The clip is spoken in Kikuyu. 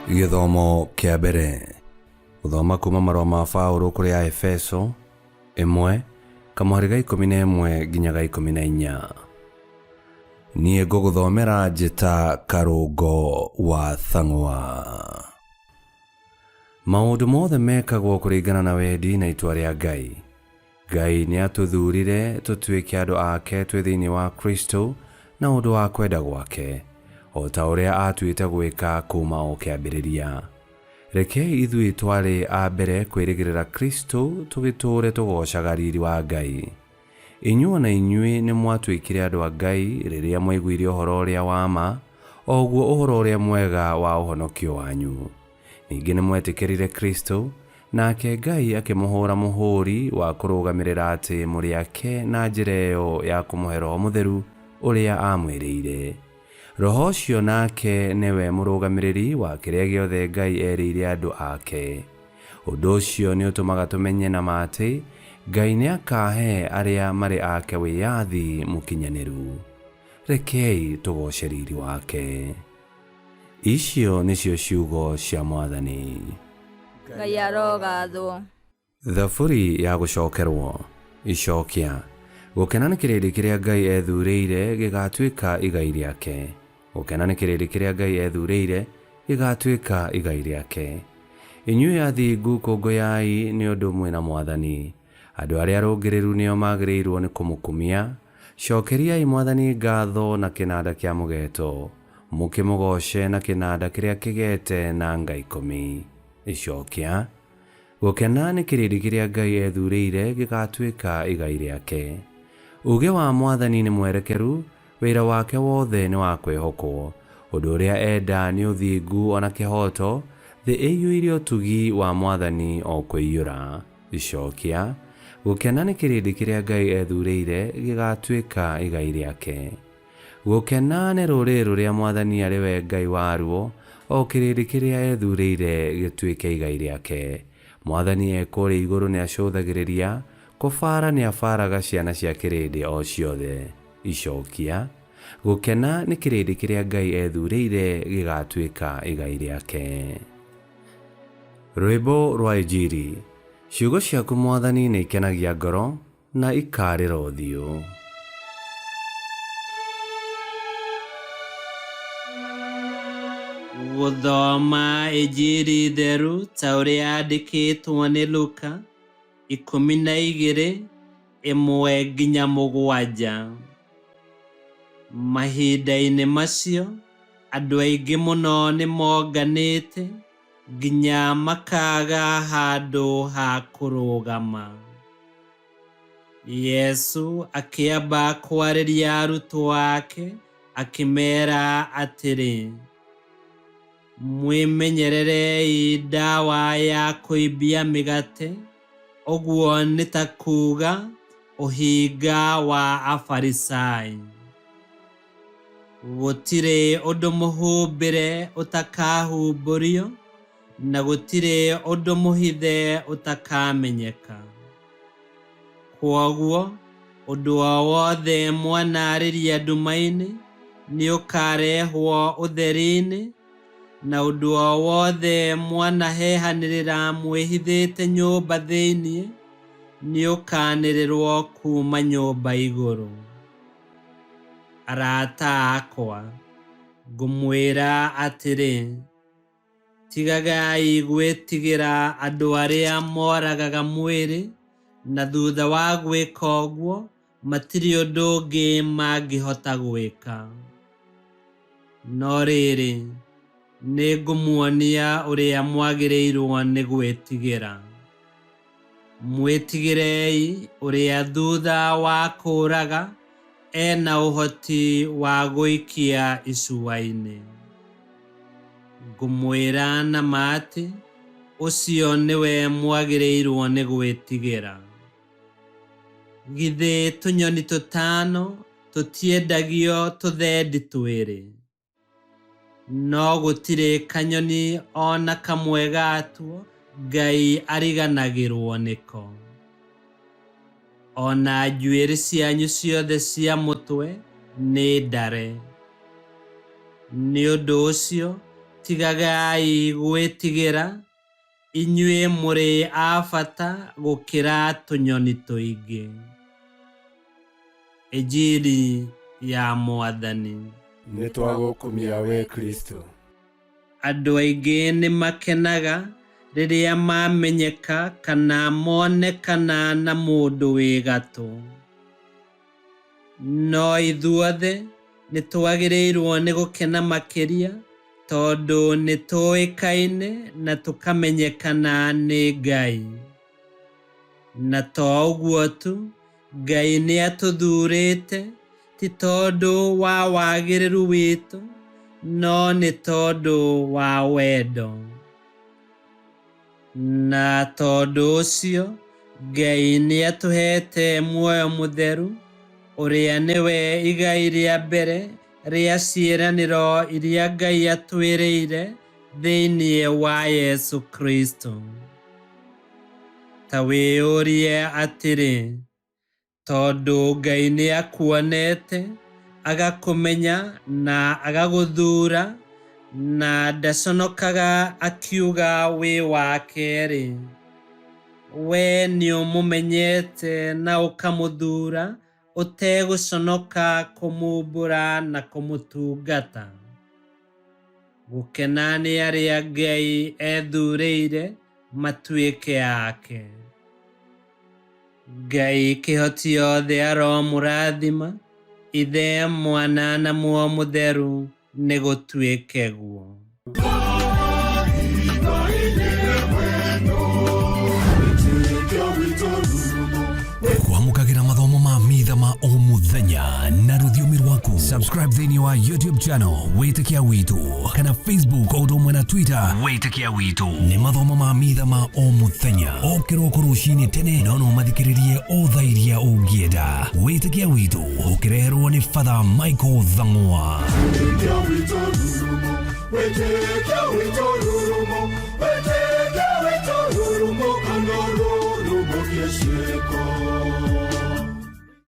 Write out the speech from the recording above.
Gĩthomo kĩa mbere. Gũthoma kuma marũa ma Paũlũ kũrĩ Aefeso, 1, kamũhari ga 11 nginya ga 14. Niĩ ngũgũthomera njĩta Karũngo wa Thang'wa. Maũndũ mothe mekagwo kũringana na wendi na itua rĩa Ngai. Ngai nĩ atũthuurire tũtuĩke andũ ake twĩ thĩinĩ wa Kristo na ũndũ wa kwenda gwake, o ta ũrĩa aatuĩte gwĩka kuuma o kĩambĩrĩria. Rekei ithuĩ twarĩ a mbere kwĩrĩgĩrĩra Kristo tũgĩtũũre tũgoocaga riri wa Ngai. Inyuĩ o na inyuĩ nĩmwatuĩkire andũ a Ngai rĩrĩa mwaiguire ũhoro ũrĩa wa ma, o guo ũhoro ũrĩa mwega wa ũhonokio wanyu. Ningĩ nĩmwetĩkĩrire Kristo, nake Ngai akĩmũhũũra mũhũũri wa kũrũgamĩrĩra atĩ mũrĩ ake na njĩra ĩyo ya kũmũhe Roho Mũtheru ũrĩa aamwĩrĩire. Roho ũcio nake nĩwe mũrũgamĩrĩri wa kĩrĩa gĩothe Ngai erĩire andũ ake. Ũndũ ũcio nĩ ũtũmaga tũmenye na ma atĩ Ngai nĩ akaahe arĩa marĩ ake wĩyathi mũkinyanĩru. Rekei tũgooce riri wake. Icio nĩcio ciugo cia Mwathani. Ngai arogathwo. Thaburi ya gũcokerwo. Icokia. Gũkena nĩ kĩrĩndĩ kĩrĩa Ngai ethuurĩire gĩgaatuĩka igai rĩake. Gũkena nĩ kĩrĩndĩ kĩrĩa Ngai ethuurĩire gĩgaatuĩka igai rĩake. Inyuĩ athingu kũngũyai nĩ ũndũ mwĩ na Mwathani. Andũ arĩa arũngĩrĩru nĩo magĩrĩirwo nĩ kũmũkumia. Cokeriai Mwathani ngatho na kĩnanda kĩa mũgeeto, mũkĩmũgooce na kĩnanda kĩrĩa kĩgeete na nga ikũmi. Icokia. Gũkena nĩ kĩrĩndĩ kĩrĩa Ngai ethuurĩire gĩgaatuĩka igai rĩake. Uuge wa Mwathani nĩ mwerekeru, wĩra wake wothe nĩ wa kwĩhokwo. Ũndũ ũrĩa enda nĩ ũthingu o na kĩhooto, thĩ ĩiyũire ũtugi wa Mwathani o kũiyũra. Icokia, Gũkena nĩ kĩrĩndĩ kĩrĩa Ngai ethuurĩire gĩgaatuĩka igai rĩake. Gũkena nĩ rũrĩrĩ rũrĩa Mwathani arĩ we Ngai waruo, o kĩrĩndĩ kĩrĩa ethuurĩire gĩtuĩke igai rĩake. Mwathani e kũrĩa igũrũ nĩacũthagĩrĩria, kũbaara nĩabaaraga ciana cia kĩrĩndĩ o ciothe. Icokia, Gũkena nĩ kĩrĩndĩ kĩrĩa Ngai ethuurĩire gĩgaatuĩka igai rĩake. Rwĩmbo rwa Injiri. Ciugo ciaku Mwathani nĩikenagia ngoro, Na ikaarĩra ũthiũ. Gũthoma Injiri theru ta ũrĩa yandĩkĩtwo nĩ Luka, 12, 1-7. Mahinda-inĩ macio, andũ aingĩ mũno nĩ monganĩte nginya makaaga handũ ha kũrũgama. Yesu akĩamba kwarĩria arutwo ake akĩmeera atĩrĩ, Mwĩmenyererei ndawa ya kũimbia mĩgate, ũguo nĩ ta kuuga ũhinga wa Afarisai. Gũtirĩ ũndũ mũhumbĩre ũtakahumbũrio, na gũtirĩ ũndũ mũhithe ũtakamenyeka. Kwoguo, ũndũ o wothe mwanaarĩria nduma-inĩ nĩũkarehwo ũtheri-inĩ, na ũndũ o wothe mwanahehanĩrĩra mwĩhithĩte nyũmba thĩinĩ nĩũkanĩrĩrwo kuuma nyũmba igũrũ. Arata akwa, ngũmwĩra atĩrĩ, Tigagai gwĩtigĩra andũ arĩa moragaga mwĩrĩ, na thutha wa gwĩka ũguo matirĩ ũndũ ũngĩ mangĩhota gwĩka. No rĩrĩ, nĩngũmuonia ũrĩa mwagĩrĩirwo nĩ gwĩtigĩra. Mwĩtigĩrei ũrĩa thutha wa kũũraga e na ũhoti wa gũikia icua-inĩ. Ngũmwĩra na ma atĩ, ũcio nĩwe mwagĩrĩirwo nĩ gwĩtigĩra. Githĩ tũnyoni tũtano tũtiendagio tũthendi twĩrĩ? No gũtirĩ kanyoni o na kamwe gatuo Ngai ariganagĩrwo nĩko. O na njuĩrĩ cianyu ciothe cia mũtwe nĩ ndare. Nĩ ũndũ ũcio Tigagai gwĩtigĩra, inyuĩ mũrĩ a bata gũkĩra tũnyoni tũingĩ. Injiri ya Mwathani. Nĩ twagũkumia we Kristo. Andũ aingĩ nĩ makenaga rĩrĩa mamenyeka kana monekana na mũndũ wĩ gatũ. No ithuothe nĩ twagĩrĩirwo nĩ gũkena makĩria tondũ nĩ tũĩkaine na tũkamenyekana nĩ Ngai. Na to ũguo tu, Ngai nĩ atũthuurĩte ti tondũ wa wagĩrĩru witũ, no nĩ tondũ wa wendo. Na tondũ ũcio, Ngai nĩ atũheete muoyo mũtheru, ũrĩa nĩwe igai rĩa mbere rĩa ciĩranĩro iria Ngai atwĩrĩire thĩinĩ wa Yesu Kristo. Ta wĩyũrie atĩrĩ, tondũ Ngai nĩ akuonete, agakũmenya na agagũthuura, na ndaconokaga akiuga wĩ wake-rĩ, we nĩũmũmenyete na ũkamũthuura ũtegũconoka kũmumbũra na kũmũtungata. Gũkena nĩ arĩa Ngai ethuurĩire matuĩke ake. Ngai kĩhoti yothe aromũrathima, Ithe, Mwana na Muoyo Mũtheru, nĩ gũtuĩke guo. Kwamũkagĩra mathomo ma mitha ma o mũthenya na rũthiomi rwaku. Subscribe thĩinĩ wa YouTube channel Wĩtĩkia Witũ kana Facebook o ũndũ ũmwe na Twitter Wĩtĩkia Witũ. Nĩ mathomo ma mitha ma o mũthenya o kĩroko rũcinĩ tene, no no mathikĩrĩrie o thaa iria ũngĩenda. Wĩtĩkia Witũ ũkĩreherwo nĩ Father Michael Thang'wa. Wĩtĩkia witũ rurumo, wĩtĩkia witũ rurumo.